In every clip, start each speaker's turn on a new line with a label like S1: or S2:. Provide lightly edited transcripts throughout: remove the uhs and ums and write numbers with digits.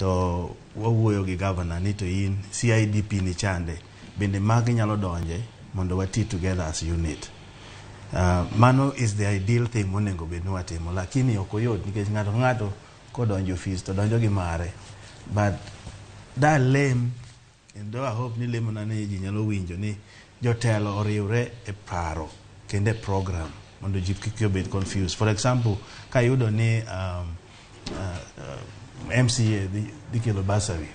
S1: To wawuoyo gi governor ni to in CIDP ni chande bende magi nyalo donje mondo wati together as unit. Mano is the ideal thing monego bed ni watimo, lakini ok oyot nikech ng'ato ka ng'ato kodonjo ofis to donjo gi mare. But da lem kendo I hope ni lemona ni ji nyalo winjo ni jotelo oriwre e paro kendo e program mondo ji kik obed confused. For example, kayudo ni MCA dhi kelo bursary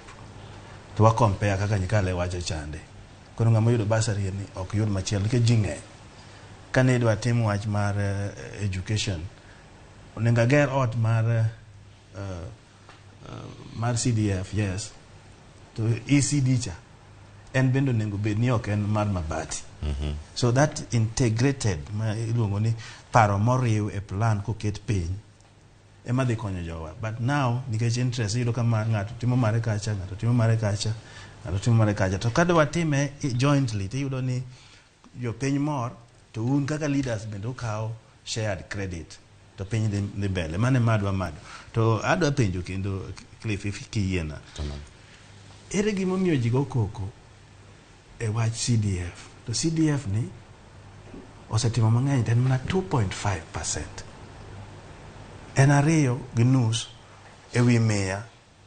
S1: to wa compare kaka Nyikale wacho chande. Koro ng'ama oyudo bursary ni ok yud machielo nikech ji ng'eny. Kane idwa tim wach mar education, onego ager ot mar CDF, yes, to ECD cha en bende onego bed ni ok en mar mabati. So that integrated ma iluongo ni paro moriw e plan koket piny ema dhi konyo jowa. But now nikech interest iyudo ka ng'ato timo mare kacha, ng'ato timo mare kacha, ng'ato timo mare kacha. To kada watime jointly tiyudo ni jopiny mor to un kaka leaders bende ukawo shared credit to piny dhi mbele. Mano ema adwa mado. To adwa penjo kendo Cliff if kiyiena. Ere gimomiyo ji go koko e wach CDF? To CDF ni osetimo mang'eny to en mana 2.5%. En 2.5 ewi 100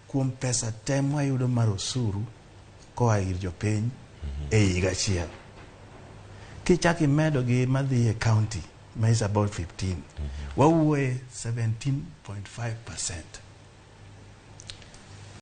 S1: kuom pesa te mwayudo mar osuru koa ir jopiny e higa achiel. Kichako imedo gi madhi e county ma is about 15, wawuoye 17.5%.